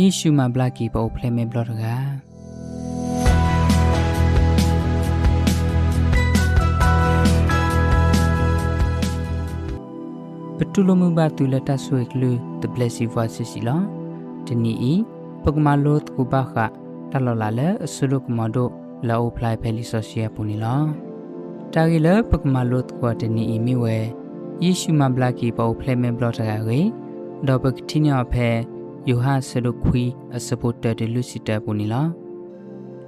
ယ့ၣ်ၡူးမၤဘျါက့ၤပှၤအိၣ်ဖျဲၣ်မဲာ်ဘျီၣ်တဂၤ. ပတူၢ်လိာ်မုာ်ဘၣ်သုလၢတၢ်ဆိၣ်ဂ့ၤကလုၢ် The Blessing Voices လီၤ. တနံၤအံၤ ပကမၤလိသကိးဘၣ်ဃး တၢ်လီၤလးလၢအစိဒိၣ်ကမီၤဒိၣ်လၢအအိၣ်ဖျါဖဲလံာ်စီဆှံအပူၤန့ၣ်လီၤ. တၢ်ဂ့ၢ်လၢပကမၤလိသကိးတနံၤအံၤမ့ၢ်ဝဲ ယ့ၣ်ၡူးမၤဘျါက့ၤပှၤအိၣ်ဖျဲၣ်မဲာ်ဘျီၣ်တဂၤအဂ့ၢ်, ဒီးပကထံၣ်န့ၢ်အီၤဖဲ ယိၤဟၣ်အဆၢဒိၣ်ခွံ အဆၢဖိတၢတုၤလွံၢ်ဆံတၢအပူၤန့ၣ်လီၤ.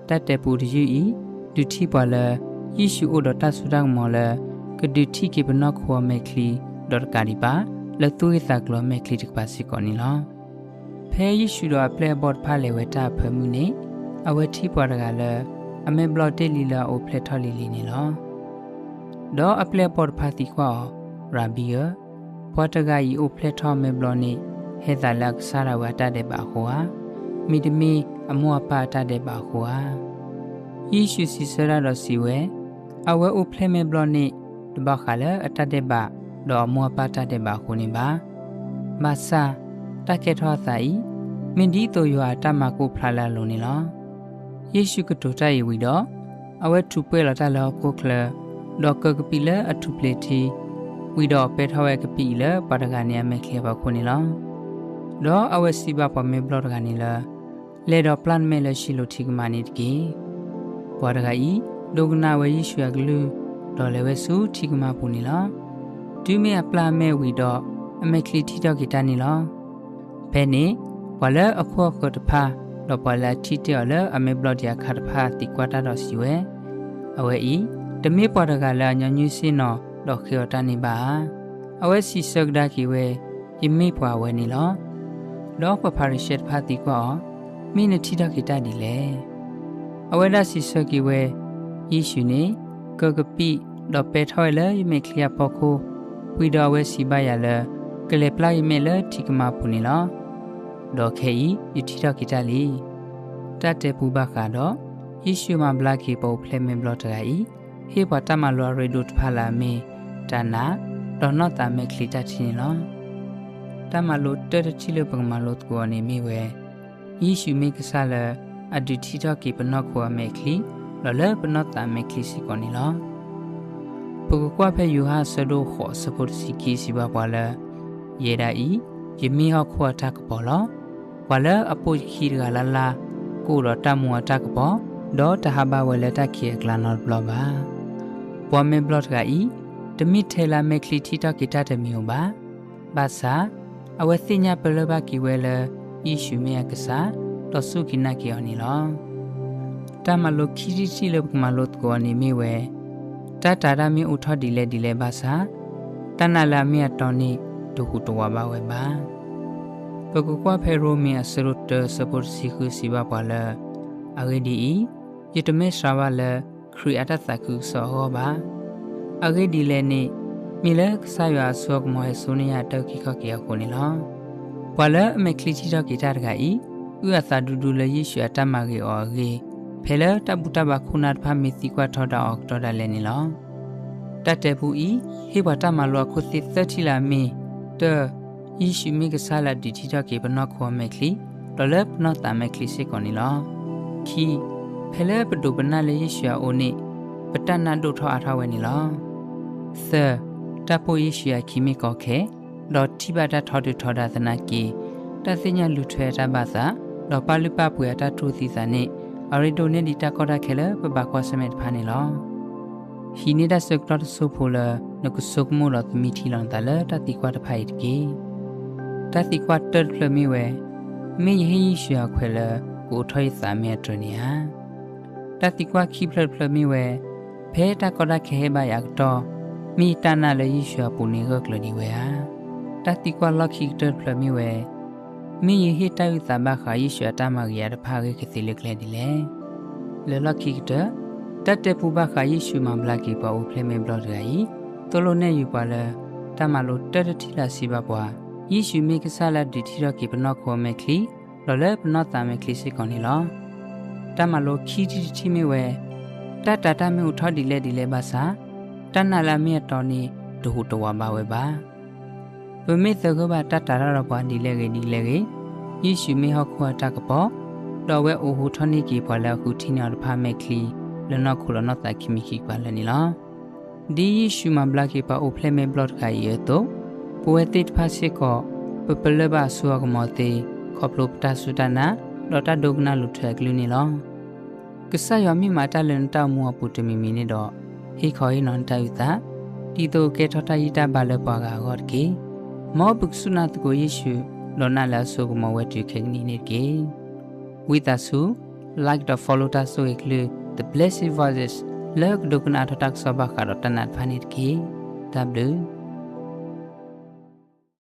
တၢ်တဲပူတယုၢ်အံၤ ဒုးထံၣ်ပှၤလၢ ယ့ၣ်ၡူးအိၣ်ဒီးတၢ်စိတၢ်ကမီၤလၢ ကဒုးထံၣ်က့ၤပနီၢ်ခိအမဲာ်ချံ ဒီးတကးဒံးဘၣ် လၢသူၣ်ဂ့ၢ်သးကျိၤအမဲာ်ချံတကပၤစ့ၢ်ကီးန့ၣ်လီၤ. ဖဲယ့ၣ်ၡူးဒီးအပျဲၢ်အဘီၣ်တဖၣ်လဲၤဝဲတၢ်အဖၢမုၢ်န့ၣ် အဝဲထံၣ်ပှၤတဂၤလၢ အမဲာ်ဘျီၣ်တ့ၢ်လံလၢအအိၣ်ဖျဲၣ်ထီၣ်လံၤလံၤန့ၣ်လီၤ. ဒီးအပျဲၢ်အဘီၣ်တဖၣ်သံကွၢ်အီၤ, ရၤဘံဧၢ, ပှၤတဂၤအံၤအိၣ်ဖျဲၣ်ထီၣ်မဲာ်ဘျီၣ်န့ၣ် ဟဲသးလၢအကစၢ်ဒၣ်ဝဲအတၢ်ဒဲးဘးအဃိဧါ, မ့တမ့ၢ်အမိၢ်အပၢ်အတၢ်ဒဲးဘးအဃိဧါ. ယ့ၣ်ၡူးစံးဆၢတၢ်ဒီးစံးဝဲ, အဝဲအိၣ်ဖျဲၣ်မဲာ်ဘျီၣ်န့ၣ် တဘၣ်ဃးလၢအတၢ်ဒဲးဘး ဒီးအမိၢ်အပၢ်တၢ်ဒဲးဘးအဃိန့ၣ်ဘၣ်. ဘၣ်ဆၣ် တၢ်ကဲထီၣ်အသးအံၤ မ့ၢ်ဒ်သိးယွၤအတၢ်မၤကိၢ်ဖျါလၢအလိၤန့ၣ်လီၤ. ယ့ၣ်ၡူးကတိၤတၢ်အံၤဝံၤဒီး အဝဲထူးပှဲၢ်လီၤတၢ်လၢဟီၣ်ခိၣ်ချၢ, ဒီးကၢကပံာ်လၢအထူးပျ့ၤထံ, ဝံၤဒီးပဲထီၣ်ဝဲကပံာ်အံၤလၢပှၤတဂၤန့ၣ်အမဲာ်ချံအဖီခိၣ်န့ၣ်လီၤ. ဒီးအဝဲစံးဘၣ်ပှၤမဲာ်ဘျီၣ်တဂၤန့ၣ်လၢ လဲၤဒီးပျၢ်နမဲာ်လၢၡံလိၤထံကမါန့ၣ်တက့ၢ်. ပှၤတဂၤအံၤ ဒိကနၣ်ဝဲယ့ၣ်ၡူးအကလုၢ်, ဒီးလဲၤဝဲဆူထံကမါပူၤန့ၣ်လီၤ. တုၤမ့ၢ်အပျၢ်အမဲာ်ဝံၤဒီး အမဲာ်ချံထံၣ်ထီၣ်က့ၤတၢ်န့ၣ်လီၤ. ဖဲန့ၣ် ပှၤလၢအခိၣ်အဃၢၤတဖၣ်, ဒီးပှၤလၢအထံၣ်တ့ၢ်အီၤလၢအမဲာ်ဘျီၣ်ဒံးအခါတဖၣ်သံကွၢ်တၢ်ဒီးစံးဝဲ, အဝဲအံၤ တမ့ၢ်ပှၤတဂၤလၢအညီနုၢ်ဆ့ၣ်နီၤဒီးဃ့အီၤတၢ်န့ၣ်ဘၣ်ဧါ. အဝဲစံးဆၢကဒါက့ၤဝဲ, ယမ့ၢ်ပှၤအဝဲန့ၣ်လီၤ. ဒီးပှၤဖၤရံၤၡဲတဖၣ်သံကွၢ်အီၤ, မ့ၢ်နထံၣ်ထီၣ်က့ၤတၢ်ဒ်လဲၣ်. အဝဲဒၣ်စံးဆၢက့ၤဝဲ, ယ့ၣ်ၡူးန့ၣ် ကၢကပံာ် ဒီးပဲထီၣ်ဝဲလၢယမဲာ်ချံအဖီခိၣ်, ဝံၤဒီးအဝဲစံးဘၣ်ယၤလၢ ကလဲၤပျၢ်ယမဲာ်လၢထံကမါပူၤန့ၣ်လီၤ. ဒီးခဲအံၤယထံၣ်ထီၣ်က့ၤတၢ်လံ. တၢ်တဲပူဘၣ်ဃးဒီး ယ့ၣ်ၡူးမၤဘျါက့ၤပှၤအိၣ်ဖျဲၣ်မဲာ်ဘျီၣ်တဂၤအံၤ ဟ့ၣ်ပှၤတၢ်မၤလိအရ့ဒိၣ်တဖၣ်လၢအမ့ၢ် တၢ်နာ်, ဒီးနီၢ်သးမဲာ်ချံတၢ်ထံၣ်န့ၣ်လီၤ. တၢ်မၤလိတၢတထံၣ်လၢပကမၤလိသကိးအီၤန့ၣ်မ့ၢ်ဝဲ ယ့ၣ်ၡူးမ့ၢ်ကစၢ်လၢအဒုးထံၣ်ထီၣ်က့ၤပနီၢ်ခိအမဲာ်ချံ, ဒီးလၢပနီၢ်သးမဲာ်ချံစ့ၢ်ကီးန့ၣ်လီၤ. ပကကွၢ်ဖဲယိၤဟၣ်အဆၢဒိၣ်ဃိးအဆၢဖိတဆံခံစံးဘၣ်ပှၤလၢ, ယဲဒၣ်အံၤ ယမ့ၢ်ဟီၣ်ခိၣ်အတၢ်ကပီၤလီၤ. ပှၤလၢအပိာ်ယခံတဂၤလၢ်လၢ် ကအိၣ်ဒီးတၢ်မူအတၢ်ကပီၤ, ဒီးတဟးဘၣ်ဝဲလၢတၢ်ခံးအကျါနီတဘျီဘၣ်. ပှၤမဲာ်ဘျီၣ်တဂၤအံၤ တမ့ၢ်ထဲလၢအမဲာ်ချံထံၣ်ထီၣ်က့ၤတၢ်တမံၤဧိၤဘၣ်. ဘၣ်ဆၣ် အဝဲသ့ၣ်ညါပလၢၢ်ဘၣ်က့ၤဝဲလၢ ယ့ၣ်ၡူးမ့ၢ်အကစၢ်, ဒီးစူၢ်က့ၤနာ်က့ၤအီၤန့ၣ်လီၤ. တၢ်မၤလိခံထံၣ်တထံၣ်လၢပကမၤလိသကိးအီၤန့ၣ်မ့ၢ်ဝဲ, တၢ်တာ်တၢ်မ့ၢ်အိၣ်ထီၣ်ဒ်လဲၣ်ဒ်လဲၣ်ဘၣ်ဆၣ်, တၢ်နာ်လၢအမ့ၢ်အတီန့ၣ် တဟူးတဝးဘၣ်ဝဲဘၣ်. ပကကွၢ်ဖဲရိမ့ၤအဆၢဒိၣ်တၢအဆၢဖိတဆံဃုစံးဘၣ်ပှၤလၢ, အဂ့ၢ်ဒ်အံၤ, ယတမဲာ်ဆှးဘၣ်လၢ ခရံာ်အတၢ်သးခုကစီၣ်အဂီၢ်ဘၣ်. အဂ့ၢ်ဒ်လဲၣ်န့ၣ်, မ့ၢ်လၢကစၢ်ယွၤအစိအကမီၤဟဲစိာ်န့ၢ်ယၤတၢ်အုၣ်က့ၤခီၣ်က့ၤအဃိန့ၣ်လီၤ. ပှၤလၢအမဲာ်ချံထံၣ်ထီၣ်က့ၤတၢ်တဂၤအံၤ, အုၣ်အသးဒူဒူလၢယ့ၣ်ၡူးအတၢ်မၤဂ့ၤအီၤအဂ့ၢ်, ဖဲလၢတၢ်ဘူၣ်တၢ်ဘါခိၣ်နၢ်တဖၣ်မ့ၢ်သံကွၢ်ထီဒါအီၤကတီၢ်ဒၣ်လဲာ်န့ၣ်လီၤ. တၢ်တဲပူအံၤ ဟ့ၣ်ပှၤတၢ်မၤလိအခိၣ်သ့ၣ်သၢထံၣ်လၢအမ့ၢ်, တၢ, ယ့ၣ်ၡူးမ့ၢ်ကစၢ်လၢအဒုးထံၣ်ထီၣ်က့ၤပနီၢ်ခိအမဲာ်ချံ, ဒီးလၢပနီၢ်သးမဲာ်ချံစ့ၢ်ကီးန့ၣ်လီၤ. ခံ, ဖဲလၢပဒိးပနၢ်လၢယ့ၣ်ၡူးအအိၣ်န့ၣ်, ပတၢ်နာ်ဒိၣ်ထီၣ်အါထီၣ်ဝဲန့ၣ်လီၤ. သၢ, တၢ်ပိာ်ယ့ၣ်ၡူးအခံမ့ၢ်ကီခဲ, ဒီးထံၣ်ဘၣ်တၢ်ထီဒုၣ်ထီဒါသနာ်က့, တၢ်သ့ၣ်ညါလူၤထွဲအတၢ်ဘၣ်သး, ဒီးပာ်လုၢ်ပာ်ပှ့ၤအတၢ်တူၢ်သံသးန့ၣ်, အရ့ဒိၣ်န့ၢ်ဒံးတၢ်ကီတၢ်ခဲလၢပဘၣ်ကွၢ်ဆၢၣ်မဲာ်တဖၣ်န့ၣ်လီၤ. ဟံးန့ၢ်တၢ်ဆၢကတီၢ်တစိၢ်ဖိလၢ နကဆိကမိၣ်ဒီးသမံထံလီၤနသးလၢတၢ်သံကွၢ်တဖၣ်အံၤတက့ၢ်. တၢ်သံကွၢ်တၢတဖျၢၣ်မ့ၢ်ဝဲ, မ့ၢ်ယဟ့ၣ်ယ့ၣ်ၡူးအခွဲးလၢ ကအိးထီၣ်ယသးမ့ၢ်အတြဲၤန့ၣ်ဧါ. တၢ်သံကွၢ်ခံဖျၢၣ်တဖျၢၣ်မ့ၢ်ဝဲ, ဖဲတၢ်ကီတၢ်ခဲဟဲဘၣ်ယၤအကတီၢ်, မ့ၢ်ယတၢ်နာ်လၢယ့ၣ်ၡူးအပူၤန့ၣ်ဂၢၢ်ကျၢၤဒံးဝဲဧါ. တၢ်သံကွၢ်လီၢ်ခံကတၢၢ်တဖျၢၣ်မ့ၢ်ဝဲ, မ့ၢ်ယဟ့ၣ်တၢ်အုၣ်သးဘၣ်ဃးယ့ၣ်ၡူးအတၢ်မၤဂ့ၤယၤတဖၣ်အဂ့ၢ်ကသ့လၢကျဲဒ်လဲၣ်. လၢလီၢ်ခံကတၢၢ်, တၢ်တဲပူဘၣ်ဃးယ့ၣ်ၡူးမၤဘျါက့ၤပှၤအိၣ်ဖျဲၣ်မဲာ်ဘျီၣ်တဂၤအံၤ, သိၣ်လိနဲၣ်ယုာ်ပှၤလၢ တၢ်မၤလိတၢတထံၣ်လၢအစံးဘၣ်ပှၤ, ယ့ၣ်ၡူးမ့ၢ်ကစၢ်လၢအဒုးထံၣ်ထီၣ်က့ၤပနီၢ်ခိအမဲာ်ချံ, ဒီးလၢပနီၢ်သးမဲာ်ချံစ့ၢ်ကီးန့ၣ်လီၤ. တၢ်မၤလိခံထံၣ်တထံၣ်မ့ၢ်ဝဲ, တၢ်တာ်တၢ်မ့ၢ်အိၣ်ထီၣ်ဒ်လဲၣ်ဒ်လဲၣ်ဘၣ်ဆၣ်, တၢ်နာ်လၢအမ့ၢ်အတီန့ၣ် တဟူးတဝးဘၣ်ဝဲဘၣ်. ပမ့ၢ်သဂၢၢ်ဘၣ်တၢ်တာ်တၢ်ဒီးပှၤဒ်လဲၣ်ဂ့ၤဒ်လဲၣ်ဂ့ၤ, ယ့ၣ်ၡူးမ့ၢ်ဟီၣ်ခိၣ်အတၢ်ကပီၤ, ဒီးအဝဲအိးဟူထီၣ်န့ၢ်က့ၤပှၤလၢအဃုထံၣ်န့ၢ်အီၤတဖၣ်အမဲာ်ချံ လၢနီၢ်ခိလီၤနီၢ်သးခံမံၤခံကပၤလၢာ်န့ၣ်လီၤ. ဒ်ယ့ၣ်ၡူးမၤဘျါက့ၤပှၤအိၣ်ဖျဲၣ်မဲာ်ဘျီၣ်တဂၤအံၤအသိး, ပဝဲသ့ၣ်တဖၣ်စ့ၢ်ကီး ပပလၢၢ်ဘၣ်အစိအကမီၤသ့ ခီဖျိပတၢ်စူၢ်တၢ်နာ် ဒီးတၢ်ဒိကနၣ်လူၤထွဲအကလုၢ်န့ၣ်လီၤ. ကစၢ်ယွၤမ့ၢ်မၤတၢ်လၢနတၢ်အိၣ်မူအပူၤတမံၤမံၤန့ၣ်ဒီး, ဟ့ၣ်ခီဟ့ၣ်နီၤနတၢ်အုၣ်သး, ဒ်သိးကကဲထီၣ်တၢ်ဂံၢ်တၢ်ဘါလၢပှၤဂၤအဂီၢ်တက့ၢ်. မ်ပကစူၢ်နာ်သကိးယ့ၣ်ၡူး, ဒီးနာ်လၢအစိကမီၤဝဲတုၤခဲကနံၣ်န့ၣ်တက့ၢ်. ဝံသးစူၤ like ဒီး follow တၢ်ဆိၣ်ဂ့ၤအကလုၢ် The Blessed Voices လၢကဒိကနၣ်ထီၣ်တၢ်ကစီၣ်ဘၣ်ဃးဒီးတၢ်နာ်တဖၣ်န့ၣ်တက့ၢ်. တၢ်ဘျုး